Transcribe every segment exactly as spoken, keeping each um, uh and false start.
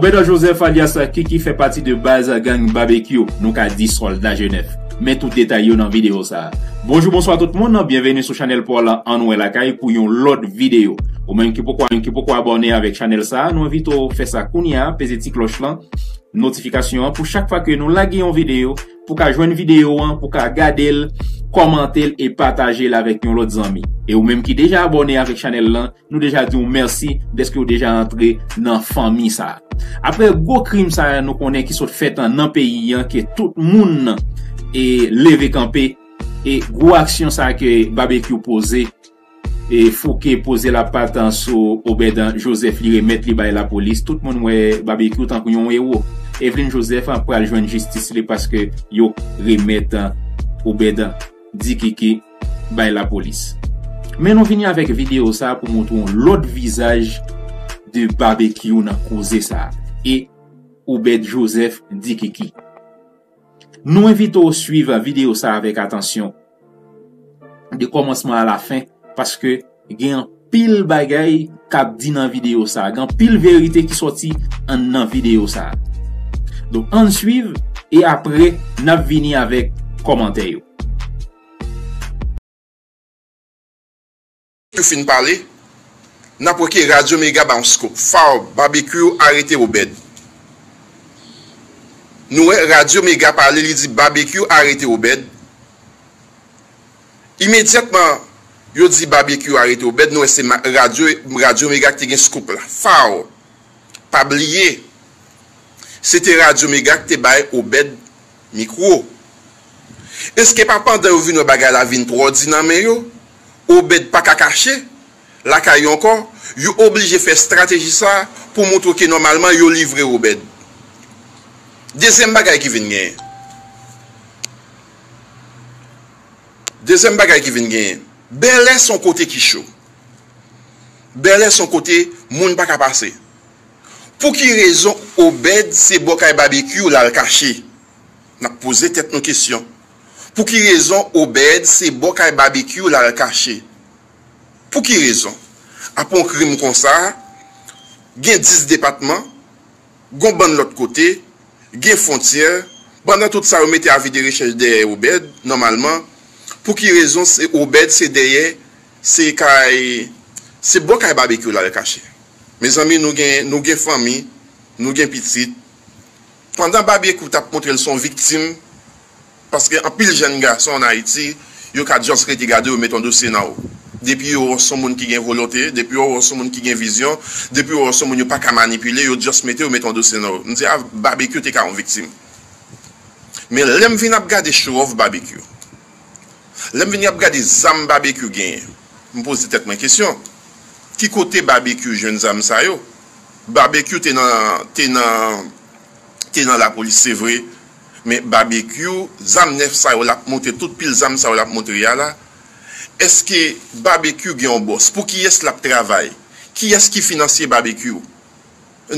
Obed Joseph alyas Kiki fè pati de baz gang Babekyou, nou ka di sòlda Jenèf. Men tout detay yo nan videyo sa a. Bonjou, bonswa tout moun, byenveni sou chanèl pa w la Ann Wè Lakay pou yon lòt videyo. Ou menm ki poko, ki poko abòne avèk chanèl sa a, nou envite w fè sa kounye a, peze ti klòch lan, notifikasyon an, pou chak fwa ke nou lage yon videyo, pou ka jwenn videyo an, pou ka gade l, kòmante l e pataje l avèk yon lòt zanmi. E ou menm ki deja abòne avèk chanèl lan, nou deja di w mèsi dèske w deja antre nan fanmi sa a. Apre gwo krim sa a nou konnen ki sot fèt an nan peyi an, ke tout moun e leve kanpe, e gwo aksyon sa a ke Babekyou poze, e fouke poze lapat sou Obed Joseph, li remèt li bay lapolis. Tout moun wè Babekyou tankou yon ewo. Evelyn Joseph pral jwenn jistis li paske yo remèt Obed Dikiki bay lapolis. Men nou vini avèk videyo sa a pou montre yon lòt vizaj de Babekyou nan koze sa a. E Obed Joseph Dikiki. Nou envite w swiv videyo sa a avèk atansyon, de kòmansman a la fen, paske gen anpil bagay k ap di nan videyo sa a, gen anpil verite ki sòti anndan videyo sa a. Donk, ann swiv, e apre, n ap vini avèk kòmantè yo. Yo fin pale, n ap wè ke Radyo Mega ba yon scoop. Faw, Babekyou arete Obed. Nou wè Radyo Mega pale, li di Babekyou arete Obed. Imedyatman yo di Babekyou arete Obed, nou wè se radyo, Radyo Mega ki te gen scoop la. Faw, pa bliye, se te Radyo Mega ki te bay Obed mikwo. Èske pa pandan yo vin wè bagay la vin twò di nan men yo, Obed pa ka kache lakay yo ankò, yo oblije fè estrateji sa pou montre ke nòmalman yo livre Obed. Dezyèm bagay ki vin genyen. Dezyèm bagay ki vin genyen. Bèlè se yon kote ki cho. Bèlè se yon kote moun pa ka pase. Pou ki rezon Obed se bò kay Babekyou l al kache? N ap poze tèt nou kesyon. Pou ki rezon Obed se bò kay Babekyou l al kache? Pou ki rezon? Apre yon krim konsa, gen dis depatman, gon bann lòt kote, gen fwontyè, pandan tout sa yo mete avi de rechèch dèyè Obed, nòmalman, pou ki rezon se Obed se dèyè, se kay, se bò kay Babekyou l al kache? Mezanmi, nou gen, nou gen fanmi, nou gen pitit. Pandan Babekyou t ap montre l se yon viktim, paske anpil jèn gason ann Ayiti, yo ka just rete gade yo met yon dosye nan ou. Depi yo wè w se yon moun ki gen volonte, depi yo wè w se yon moun ki gen vizyon, depi yo wè w se yon moun yo pa ka manipile, yo just mete yo met yon dosye nan ou. M di, a, Babekyou te ka yon viktim. Men lè m vin ap gade show of Babekyou, lè m vin ap gade zam Babekyou genyen, m poze tèt mwen kesyon, ki kote Babekyou jwenn zam sa yo? Babekyou te nan, te nan, te nan lapolis, se vre, men Babekyou, zam nèf sa yo l ap montre, tout pil zam sa yo l ap montre a la, èske Babekyou gen yon bòs? Pou kiyès l ap travay? Kiyès ki finanse Babekyou?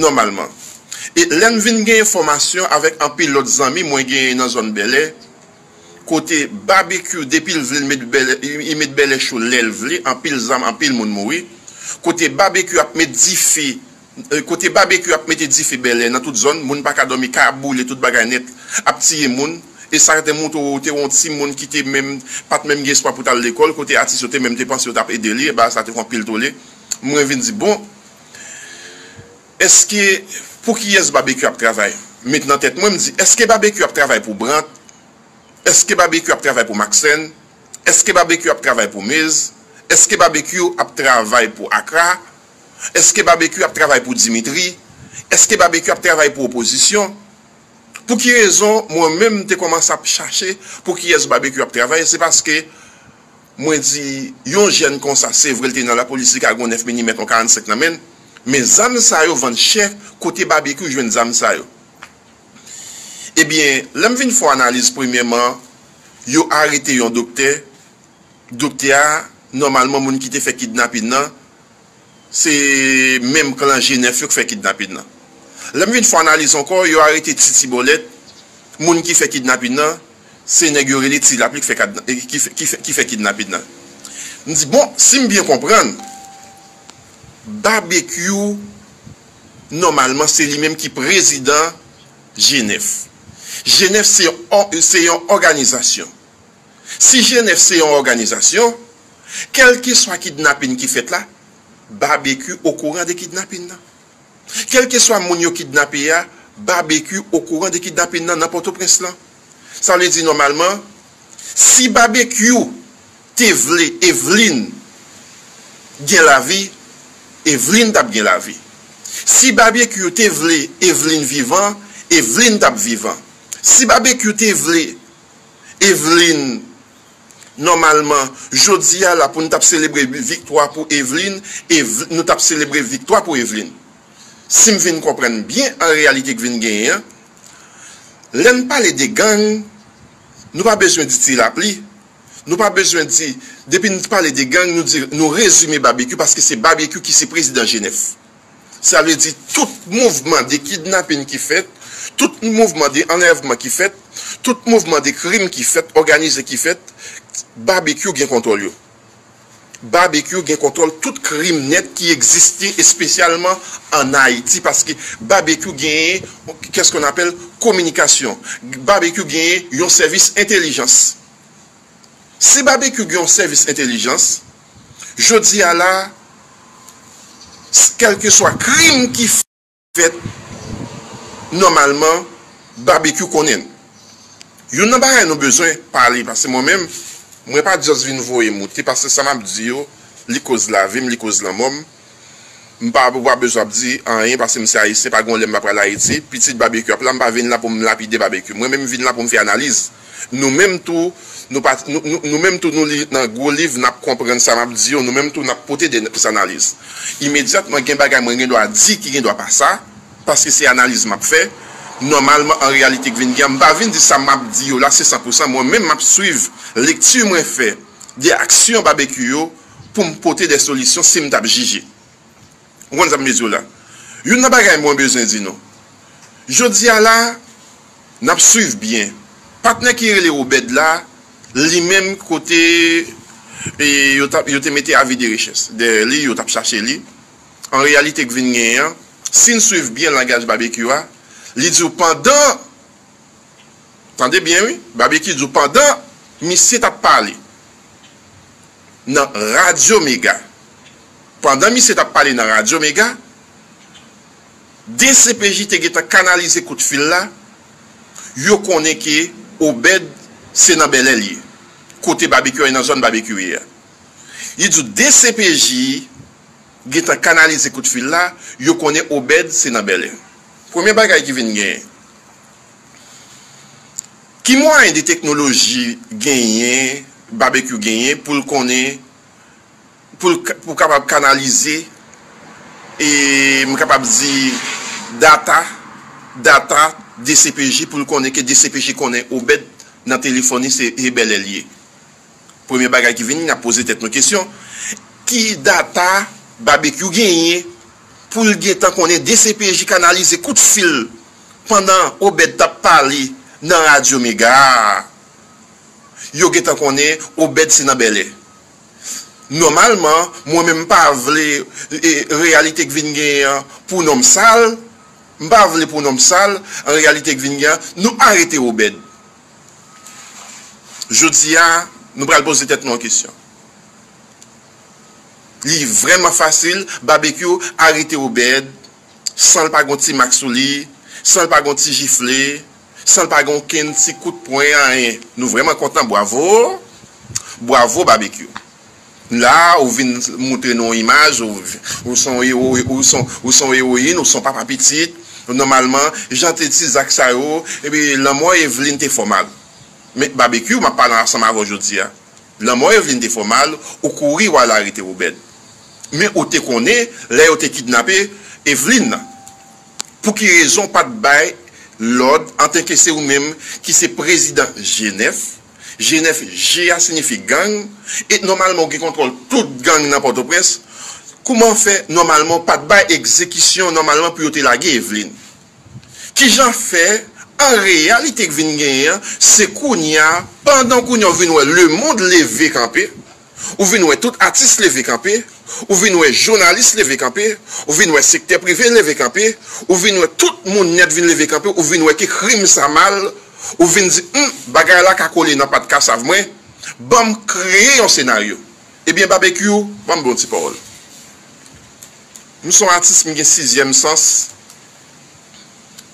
Nòmalman. E lè n vin gen enfòmasyon avèk anpil lòt zanmi mwen genyen nan zòn Bèlè, kote Babekyou, depi l vle, l met Bèlè, li met Bèlè cho lè l vle, anpil zam, anpil moun mouri. Kote Babekyou ap met dife, eh, kote Babekyou ap mete dife Bèlè nan tout zòn, moun pa ka dòmi, kay ap boule, tout bagay nèt, ap tiye moun. E sa te montre w, te yon timoun ki te menm, pa t menm gen espwa pou t al lekòl, kote atis yo te menm te panse yo t ap ede li, e bagay sa te fè anpil tole. Mwen vin di, bon, èske, pou kiyès Babekyou ap travay? Met nan tèt mwen, m di, èske Babekyou ap travay pou Brant? Èske Babekyou ap travay pou Maxène? Èske Babekyou ap travay pou Mez? Èske Babekyou ap travay pou Akra? Èske Babekyou ap travay pou Dimitri? Èske Babekyou ap travay pou opozisyon? Pou ki rezon mwen menm m te kòmanse ap chache pou kiyès Babekyou ap travay? Se paske mwen di, yon jèn konsa, se vre l te nan lapolis, li ka gen yon nèf milimèt, yon karannsenk nan men l, men zam sa yo vann chè, kote Babekyou jwenn zam sa yo? Ebyen, lè m vin fè yon analiz, premyèman, yo arete yon doktè. Doktè a, nòmalman, moun ki te fè kidnapin nan, se menm klan G nèf yo k fè kidnapin nan. Lè m vin fè analiz ankò, yo arete Titi Bòlèt, moun ki fè kidnapin nan, se nèg yo rele Ti Lapli k fè, ki fè, ki fè, ki fè kidnapin nan. M di, bon, si m byen konprann, Babekyou nòmalman, se li menm ki prezidan G nèf. G nèf se yon, se yon òganizasyon. Si G nèf se yon òganizasyon, kèlkeswa kidnapin ki fèt la, Babekyou okouran de kidnapin nan. Kèlkeswa moun yo kidnape a, Babekyou okouran de kidnapin nan nan Pòtoprens lan. Sa vle di nòmalman, si Babekyou te vle Eveline gen lavi, Eveline t ap gen lavi. Si Babekyou te vle Eveline vivan, Eveline t ap vivan. Si Babekyou te vle Eveline, nòmalman, jodi a la pou n t ap selebre viktwa pou Eveline, Eve- nou t ap selebre viktwa pou Eveline. Si m vin konprann byen an reyalite k vin genyen an, lè n pale de gang, nou pa bezwen di Ti Lapli, nou pa bezwen di, depi n pale de gang, nou di, nou rezime Babekyou paske se Babekyou ki se prezidan G nèf. Sa vle di tout mouvman de kidnapin ki fèt, tout mouvman de anlèvman ki fèt, tout mouvman de krim ki fèt, òganize ki fèt, Babekyou gen kontwòl yo. Babekyou gen kontwòl tout krim nèt ki egziste espesyalman ann Ayiti paske Babekyou genyen, qu'est-ce qu'on appelle, kominikasyon. Babekyou genyen yon sèvis entèlijans. Si Babekyou gen yon sèvis entèlijans, jodi a la, kèlkeswa krim ki fèt, nòmalman, Babekyou konnen. Youn nan bagay nou bezwen pale, paske mwen menm, mwen pa just vin voye moute, paske sa m ap di yo, li koz lavi m, li koz lanmò m. M pa, ou pa bezwen ap di anyen, paske m se Ayisyen, pa gen yon lè m pa pral Ayiti. Pitit Babekyou ap la, m pa vin la pou m lapide Babekyou. Mwen menm, m vin la pou m fè analiz. Nou menm tou, nou pa, nou, nou, nou menm tou, nou li nan gwo liv, n ap konprann sa m ap di yo, nou menm tou, n ap pote de zanaliz. Imedyatman, gen bagay mwen gen dwa di ki gen dwa pa sa, paske se analiz m ap fè. Nòmalman, an reyalite k vin gen an, m pa vin di sa m ap di yo la, se san pou san. Mwen menm, m ap swiv lekti mwen fè de aksyon Babekyou yo pou m pote de solisyon si m t ap jije. Ou konn sa m vle di w la? Youn nan bagay mwen bezwen di nou. Jodi a la, n ap swiv byen. Patnè ki rele Obed la, li menm kote, e, yo t ap, yo te mete avi de rechèch dèyè li, yo t ap chache li. An reyalite k vin genyen an, si n swiv byen langaj Babekyou a, li di w pandan Tande byen wi, Babekyou di w pandan misye t ap pale nan Radyo Mega, pandan misye t ap pale nan Radyo Mega, D C P J te gentan kanalize kout fil la, yo konnen ke Obed se nan Bèlè l ye, kote Babekyou a, nan zòn Babekyou ye a. Li di w D C P J gentan kanalize kout fil la, yo konnen Obed se nan Bèlè. Premye bagay ki vin genyen, ki mwayen de teknoloji genyen, Babekyou genyen pou l konnen, pou l ka- pou kapab kanalize, e m kapab di data, data D C P J pou l konnen ke D C P J konnen Obed nan telefòn li se e Bèlè l ye. Premye bagay ki vini, n ap poze tèt nou kesyon, ki data Babekyou genyen pou l gentan konnen D C P J kanalize kout fil pandan Obed t ap pale nan Radyo Mega a? Yo gentan konnen Obed se nan Bèlè. Nòmalman, mwen menm m pa vle e, reyalite k vin genyen an pou non m sal, m pa vle pou non m sal, an reyalite k vin genyen an, nou arete Obed. Jodi a, nou pral poze tèt nou an kesyon. Li vrèman fasil, Babekyou arete Obed, san l pa gon ti mak sou li, san l pa gon ti jifle, san l pa gen okenn ti kout pwen, anyen. Nou vrèman kontan, bwavo, bwavo Babekyou. La, ou vin moutre nou yon imaj, ou, ou se yon ewo, ou se yon, ou se yon ewoyin, ou se yon papa pitit. Nòmalman, jan te ti zak sa yo, epi lanmò Eveline te fè w mal. Men Babekyou, m ap pale ansanm avè w jodi a. Lanmò Eveline te fè w mal, ou kouri w al arete Obed. Men ou te konnen, lè yo te kidnape Eveline nan, pou ki rezon w pa t bay lòd antanke se ou menm ki se prezidan G nèf? G nèf, G a siyifi gang, e nòmalman ou gen kontwòl tout gang nan Pòtoprens. Kouman fè nòmalman w pa t bay egzekisyon nòmalman pou yo te lage Eveline? Kijan fè, an reyalite k vin genyen an, se kounye a, pandan kounye a w vin wè lemonn leve kanpe, ou vin wè tout atis leve kanpe, Ou vin wè jounalis leve kanpe, ou vin wè sektè prive leve kanpe, ou vin wè tout moun nèt vin leve kanpe, ou vin wè ke krim sa mal, ou vin di, hmm, bagay la ka kole nan pa t ka sav mwen, ban m kreye yon senaryo. Ebyen, Babekyou, ban m ba w ti pawòl. M se yon atis, m gen sizyèm sans.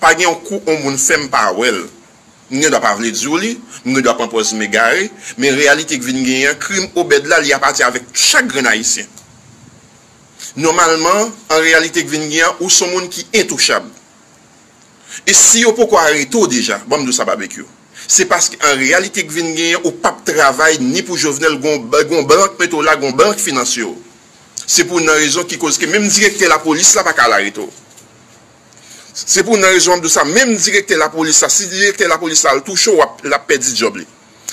Pa gen yon kou yon moun fè m pa wè l. M gen dwa pa vle di w li, m gen dwa pran pòz m egare, men reyalite k vin genyen an, krim Obèd la, li apati avèk chak grenn Ayisyen. Nòmalman, an reyalite k vin genyen an, ou se yon moun ki entouchab. E si yo poko arete w deja, ban m di w sa, Babekyou, se paske an reyalite k vin genyen, ou p ap travay ni pou Jovenel, gon, gon blan k mete w la, gon blan k finanse w. Se pou nan rezon ki koz ke menm direktè lapolis la pa ka al arete w. Se pou nan rezon m ap di w sa, menm direktè lapolis la, si direktè lapolis la al touche w, w ap, l ap pèdi djòb li.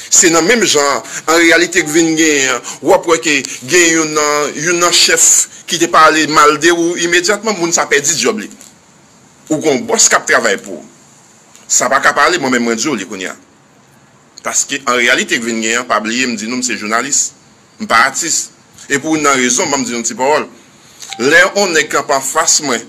Se nan menm jan an, an reyalite k vin genyen an, w ap wè ke gen youn nan, youn nan chèf ki te pale mal de ou, imedyatman moun sa pèdi djòb li. Ou gon bòs k ap travay pou ou. Sa pa ka pale, mwen menm mwen di w li kounye a. Paske an reyalite k vin genyen an, pa bliye m di nou m se jounalis, m pa atis. E pou youn nan rezon, ban m di nou ti pawòl. Lè yon nèg kanpe anfas mwen,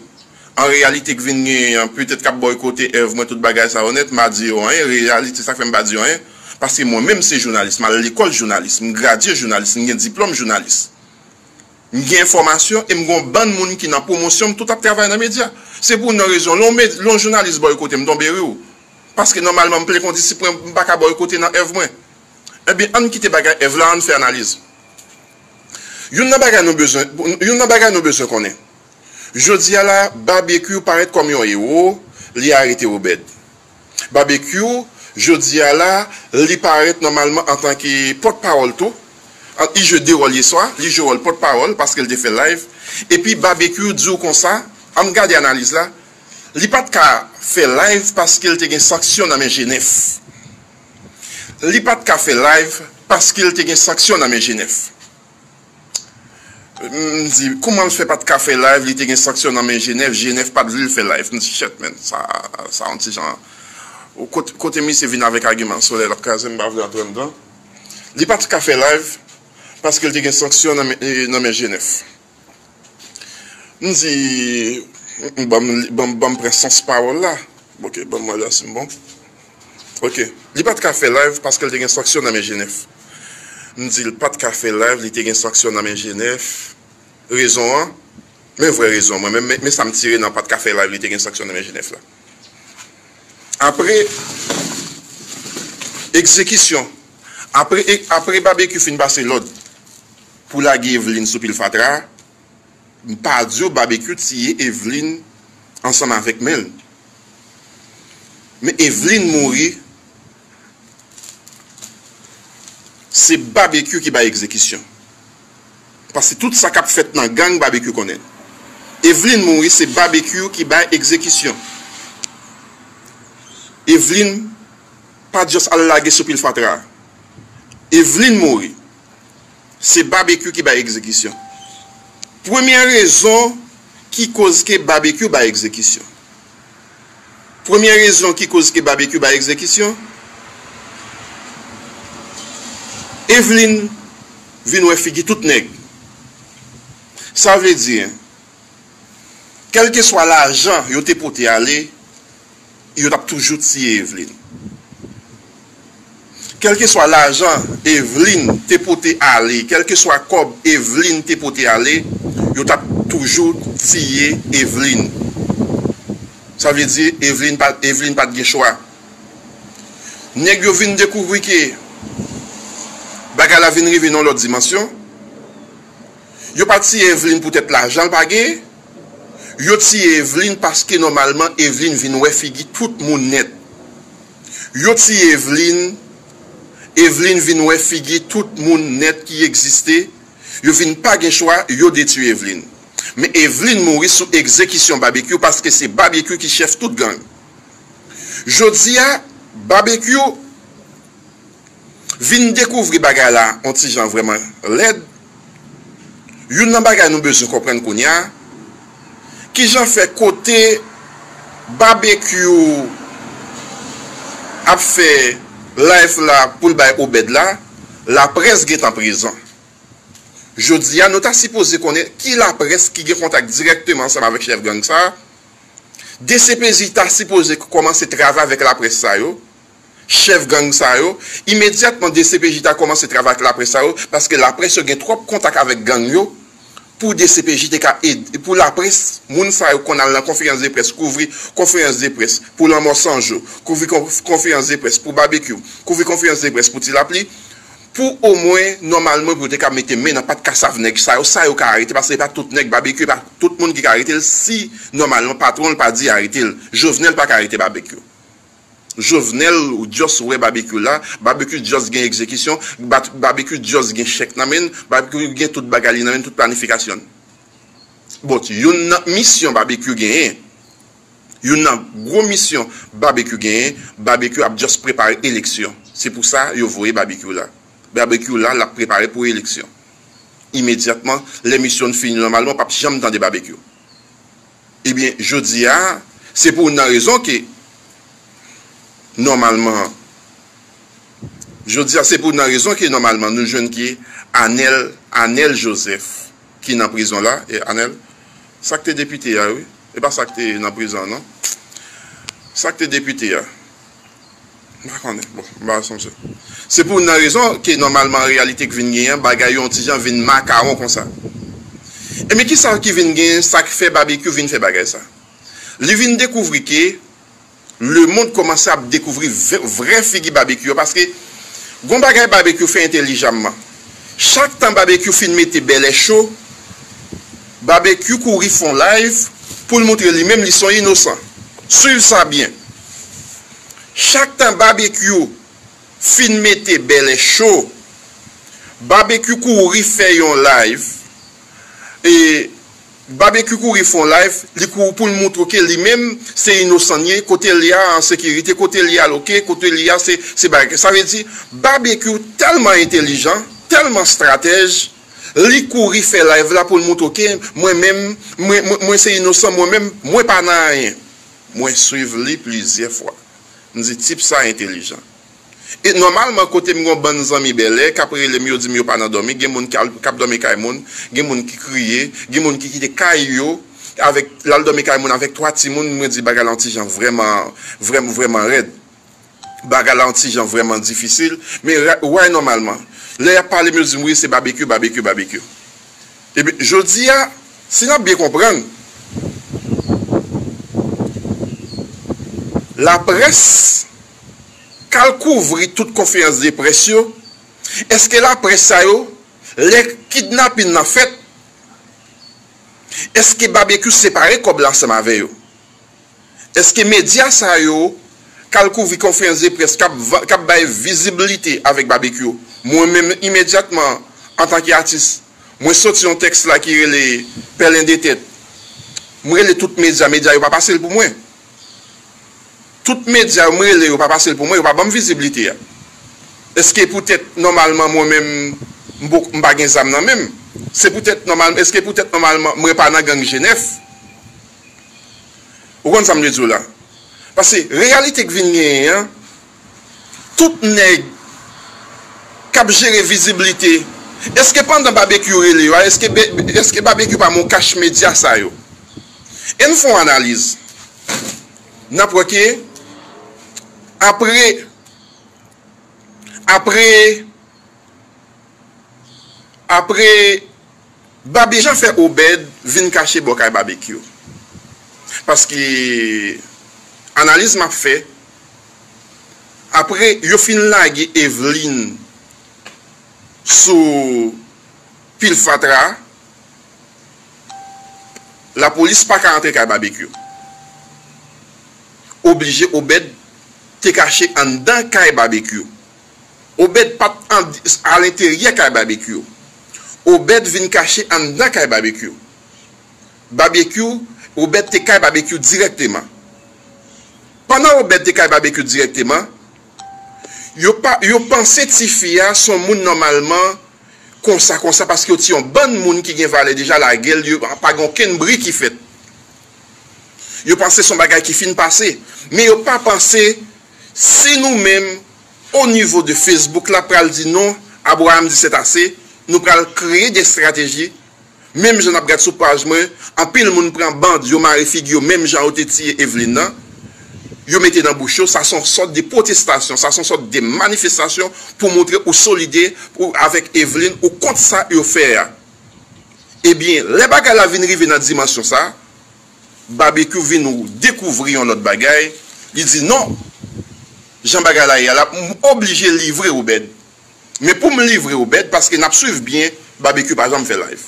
an reyalite k vin genyen an, petèt k ap bòykote èv mwen, tout bagay sa yo nèt, m pa di yo anyen, reyalite sa k fè m pa di yo anyen, paske mwen menm se jounalis, m al lekòl jounalis, m gradye jounalis, m gen diplòm jounalis. M gen enfòmasyon e m gon bann moun ki nan pwomosyon, m tout ap travay nan medya. Se pou youn nan rezon, lè yon med-, lè yon jounalis bòykote m, tonbe ri w. Paske nòmalman m plen kondisipwen, m pa ka bòykote nan èv mwen. Ebyen, ann kite bagay èv la, ann fè analiz. Youn nan bagay nou bezwen, youn nan bagay nou bezwen konnen. Jodi a la, Babekyou parèt kòm yon ewo, li arete Obèd. Babekyou, jodi a la, li parèt nòmalman antanke pòtpawòl tou. An, li jwe de wòl yè swa, li jwe wòl pòtpawòl paske l te fè live. Epi Babekyou di w konsa, ann gade analiz la, li pa t ka fè live paske l te gen sanksyon nan men G nèf. Li pa t ka fè live paske l te gen sanksyon nan men G nèf. M di, kouman l fè pa t ka fè live, li te gen sanksyon nan men G nèf, G nèf pa t vle l fè live. M di, shit, man, sa, sa yon ti jan. Kote, kote misye vin avèk agiman solèy, l ap kraze m, m pa vle antre anndan. Li pa t ka fè live paske l te gen sanksyon nan men, nan men G nèf. M di, ban m, ban m, ban m pran sans pawòl la. Ok, ban m wè la si m bon. Ok. Li pa t ka fè live paske l te gen sanksyon nan men G nèf. M di l pa t ka fè live, li te gen sanksyon nan men G nèf. Rezon an, men vrè rezon mwen, men, men, men sa m tire nan pa t ka fè live, li te gen sanksyon nan men G nèf la. Apre egzekisyon, apre, e, apre Babekyou fin pase lòd pou lage Eveline sou pil fatra a, m pa di w Babekyou tiye Eveline ansanm avèk men l. Men Eveline mouri, se Babekyou ki bay egzekisyon. Paske tout sa k ap fèt nan gang, Babekyou konnen. Eveline mouri, se Babekyou ki bay egzekisyon. Eveline pa t just al lage sou pil fatra a. Eveline mouri. Se Babekyou ki bay egzekisyon. Premyè rezon ki koz ke Babekyou bay egzekisyon. Premyè rezon ki koz ke Babekyou bay egzekisyon, Eveline vin wè figi tout nèg. Sa vle di, kèlkeswa lajan yo te pote ale, yo t ap toujou tiye Eveline. Kèlkeswa lajan Eveline te pote ale, kèlkeswa kòb Eveline te pote ale, yo t ap toujou tiye Eveline. Sa vle di, Eveline pa, Eveline pa t gen chwa. Nèg yo vin dekouvri ke bagay la vin rive nan yon lòt dimansyon. Yo pa tiye Eveline poutèt lajan l pa genyen. Yo tiye Eveline paske nòmalman Eveline vin wè figi tout moun nèt. Yo tiye Eveline, Eveline vin wè figi tout moun nèt ki egziste. Yo vin pa gen chwa, yo detwi Eveline. Men Eveline mouri sou egzekisyon Babekyou paske se Babekyou ki chèf tout gang. Jodi a, Babekyou vin dekouvri bagay la yon ti jan vrèman lèd. Youn nan bagay nou bezwen konprann kounye a, kijan fè kote Babekyou ap fè live la pou l bay Obèd la, laprès gentan prezan. Jodi a, nou ta sipoze konnen ki laprès ki gen kontak dirèkteman ansanm avèk chèf gang sa a. D C P J ta sipoze kòmanse travay avèk laprès sa yo, chèf gang sa yo. Imedyatman, D C P J ta kòmanse travay ak laprès sa yo, paske laprès yo gen twòp kontak avèk gang yo pou D C P J te ka ede, pou laprès, moun sa yo konn al nan konferans de près, kouvri konferans de près pou Lanmò Sanjou, kouvri kon-, konferans de près pou Babekyou, kouvri konferans de près pou Ti Lapli, pou omwen, nòmalman, pou yo te ka mete men nan pat kasav nèg sa yo, sa yo ka arete, paske e pa tout nèg Babekyou, e pa tout moun ki ka arete l, si, nòmalman, patwon l pa di arete l. Jovenel pa ka arete Babekyou. Jovenel, ou just wè Babekyou la, Babekyou just gen egzekisyon, Ba-, Babekyou just gen chèk nan men l, Babekyou gen tout bagay li nan men l, tout planifikasyon l. Bon, youn nan misyon Babekyou genyen, youn nan gwo misyon Babekyou genyen, Babekyou ap just prepare eleksyon. Se pou sa yo voye Babekyou la. Babekyou la, l ap prepare pou eleksyon. Imedyatman, lè misyon l fini nòmalman, w p ap janm tande Babekyou. Ebyen, jodi a, se pou youn nan rezon ke, nòmalman, jodi a, se pou youn nan rezon ke, nòmalman, nou jwenn ke Anel, Anel Joseph, ki nan prizon la, e Anel, sa k te depite a, wi, e pa sa k te nan prizon an, non. Sa k te depite a. M pa konnen. Bon, m pa sonje. Se pou youn nan rezon ke nòmalman an reyalite k vin genyen, bagay yo yon ti jan vin makawon konsa. Ebyen, kisa ki vin genyen, sa k fè Babekyou vin fè bagay sa? Li vin dekouvri ke lemonn kòmanse ap dekouvri vè-, vrè figi Babekyou yo, paske gon bagay Babekyou fè entèlijamman. Chak tan Babekyou fin mete bèlè cho, Babekyou kouri fè yon live pou l montre li menm li se yon inosan. Swiv sa byen. Chak tan Babekyou fin mete bèlè cho, Babekyou kouri fè yon live. E Babekyou kouri fè yon live, li kouri pou l montre ke li menm se inosan l ye, kote l ye a an sekirite, kote l ye a l oke, kote l ye a se, se bagay. Sa vle di, Babekyou tèlman entèlijan, tèlman stratèj, li kouri fè live la pou l montre ke mwen menm, mwen, mwen, mwen se inosan, mwen menm, mwen pa nan anyen. Mwen swiv li plizyè fwa. M di, tip sa entèlijan. E nòmalman, kote m gen yon bann zanmi bèlè k ap rele m, yo di m yo pa nan dòmi, gen moun k al, k ap dòmi kay moun, gen moun ki kriye, gen moun ki kite kay yo, avèk, l al dòmi kay moun avèk twa timoun, mwen di bagay la yon ti jan vrèman, vrèman, vrèman rèd. Bagay la yon ti jan vrèman difisil, men ra-, wè nòmalman, lè y ap pale m, yo di m, wi, se Babekyou, Babekyou, Babekyou. Ebyen, jodi a, si n ap byen konprann, laprès k al kouvri tout konferans de près yo, èske laprès sa yo, lè kidnapin nan fèt, èske Babekyou separe kòb la ansanm avè yo? Èske medya sa yo k al kouvri konferans de près k ap va-, k ap bay viziblite avèk Babekyou? Mwen menm, imedyatman, antanke atis, mwen soti yon tèks la ki rele Pèlen de tèt. Mwen rele tout medya, medya yo pa pase l pou mwen. Tout medya yo, mwen rele yo pa pase l pou mwen, yo pa ban m viziblite a. Èske poutèt nòmalman mwen menm m poko, m pa gen zam nan men m? Se poutèt nòmal, èske poutèt nòmalman mwen pa nan gang Jenèf? Ou konn sa m vle di w la? Paske reyalite k vin genyen an, tout nèg k ap jere viziblite, èske pandan Babekyou rele yo a, èske be-, èske Babekyou pa monkache medya sa yo? E n fè yon analiz. N ap wè ke apre, apre, apre Babekyou fè Obed vin kache bò kay Babekyou. Paske analiz m ap fè, apre yo fin lage Eveline sou pil fatra a, lapolis pa ka antre kay Babekyou. Oblije Obed te kache anndan kay Babekyou. Obed pa t an, alenteryè kay Babekyou. Obed vin kache anndan kay Babekyou. Babekyou, Obed te kay Babekyou dirèkteman. Pandan Obed te kay Babekyou dirèkteman, yo pa, yo panse tifi a se yon moun nòmalman konsa, konsa, paske yo ti yon bann moun ki gen valè deja lage l, yo pa gen okenn bri ki fèt. Yo panse se yon bagay ki fin pase. Men yo pa panse si nou menm, o nivo de Facebook la, pral di non, Abraham di c'est assez, nou pral kreye de estrateji. Menm jan n ap gad sou paj mwen, anpil moun pran band, yo mare figi yo, menm jan yo te tiye Eveline nan, yo mete nan bouch yo, sa se yon sòt de pwotestasyon, sa se yon sòt de manifestasyon pou montre ou solidè pou, avèk Eveline, ou kont sa yo fè a. Ebyen, lè bagay la vin rive nan dimansyon sa, Babekyou vin dekouvri yon lòt bagay, li di non, jan bagay la ye a la, m oblije livre Obed. Men pou m livre Obed, paske n ap swiv byen, Babekyou pa janm fè live.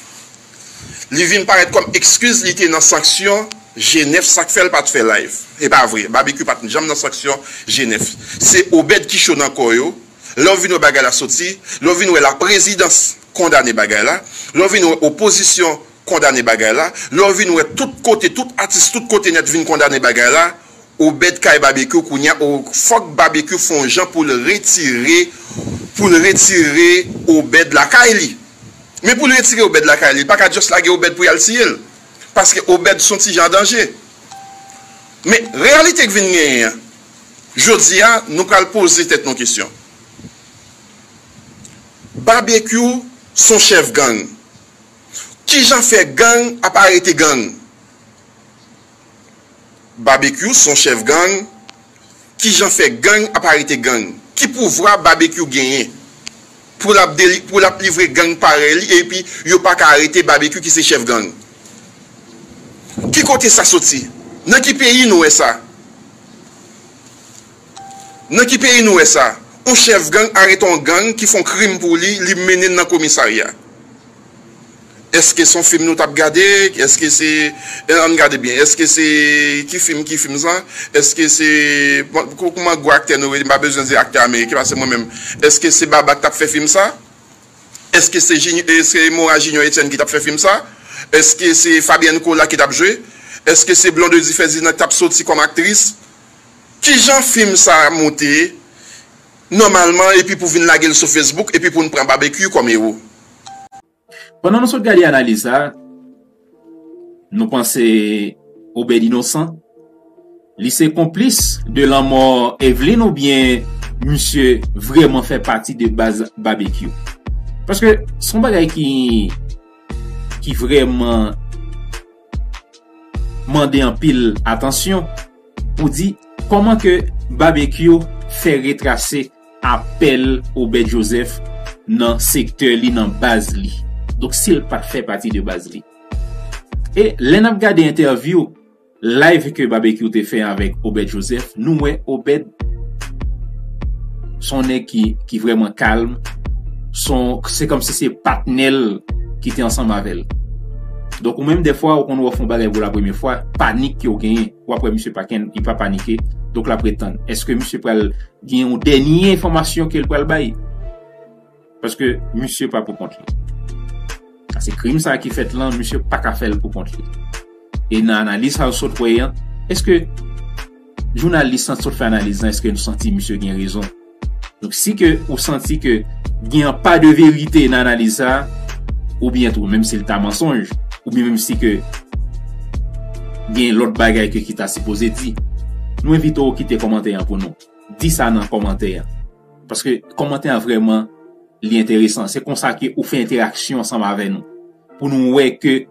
Li vin parèt kòm ekskiz, li te nan sanksyon Jenèf, sa k fè l pa t fè live. E pa vre, Babekyou pa t janm nan sanksyon Jenèf. Se Obed ki cho nan kò yo. Lè w vin wè bagay la soti, lè w vin wè laprezidans kondane bagay la, lè w vin wè opozisyon kondane bagay la, lè w vin wè tout kote, tout atis, tout kote nèt vin kondane bagay la, Obed kay Babekyou kounye a, o, fòk Babekyou fè yon jan pou l retire, pou l retire Obed lakay li. Men pou l retire Obed lakay li, li pa ka just lage Obed pou y al tiye l. Paske Obed se yon ti jan an danje. Men reyalite k vin genyen an, jodi a, nou pral poze tèt nou kesyon. Babekyou se yon chèf gang. Kijan fè gang ap arete gang? Babekyou se yon chèf gang. Kijan fè gang ap arete gang? Ki pouvwa Babekyou genyen pou l ap deli-, pou l ap livre gang parèy li epi yo pa ka arete Babekyou ki se chèf gang? Ki kote sa soti? Nan ki peyi nou wè sa? Nan ki peyi nou wè sa? Yon chèf gang arete yon gang ki fè yon krim pou li, li mennen l nan komisarya. Èske se yon fim nou t ap gade? Èske se, ann gade byen, èske se, ki fim, ki fim sa? Èske se, bon, kou-, kouman gwo aktè nou rele? M pa bezwen di aktè ameriken, paske mwen menm, èske se Baba k t ap fè fim sa? Èske se Jini-, èske Mora Junior Etienne ki t ap fè fim sa? Èske se Fabienne Colas ki t ap jwe? Èske se Blondedy Ferdinand ki t ap soti kòm aktris? Kijan fim sa a monte nòmalman epi pou vin lage l sou Facebook epi pou n pran Babekyou kòm ewo? Pandan nou sot gade analiz sa, nou panse Obed inosan? Li se konplis de lanmò Eveline oubyen misye vrèman fè pati de baz Babekyou? Paske se yon bagay ki, ki vrèman mande anpil atansyon pou di kòman ke Babekyou fè retrase apèl Obed Joseph nan sektè li, nan baz li. Donk, si l pa t fè pati de baz li. E lè n ap gade entèvyou, live ke Babekyou te fè avèk Obed Joseph, nou wè Obed se yon nèg ki, ki vrèman kalm. Se yon, se kòmsi se patnè l ki te ansanm avè l. Donk, ou menm, dèfwa, ou konn wè w fè yon bagay pou la premyè fwa, panik ke w genyen, w ap wè misye pa ken-, li pa panike. Donk, l ap ret tann. Èske misye pral gen yon dènye enfòmasyon ke l pral bay? Paske misye pa pou kont li. Se krim sa ki fèt lan, misye pa ka fè l pou kont li. E nan analiz sa yo sot wè an, èske jounalis lan sot fè analiz lan, èske nou santi misye gen rezon? Donk, si ke ou santi ke gen pa de verite nan analiz sa, oubyen tou, menm si l ta mansonj, oubyen menm si ke gen lòt bagay ke ki ta sipoze di, nou envite w kite kòmantè an pou nou. Di sa nan kòmantè an. Paske kòmantè an vrèman, li enteresan. Se konsa ke ou fè entèraksyon ansanm avè nou. Pou nou wè ke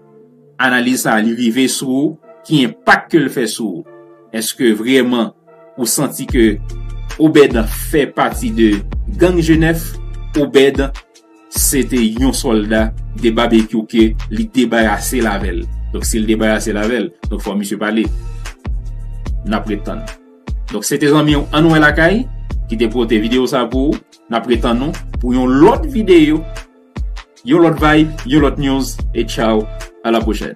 analiz sa a, li rive sou ou, ki enpak ke l fè sou ou. Èske vrèman ou santi ke Obed fè pati de gang Jenèf? Obed se te yon sòlda de Babekyou ke li debarase l avè l. Donk, si l debarase l avè l, donk fò misye pale. N ap ret tann. Donk, se te zanmi w Ann Wè Lakay ki te pote videyo sa pou ou. N ap ret tann nou pou yon lòt videyo, yon lòt vibe, yon lòt news. E tchaw, a la pwochèn.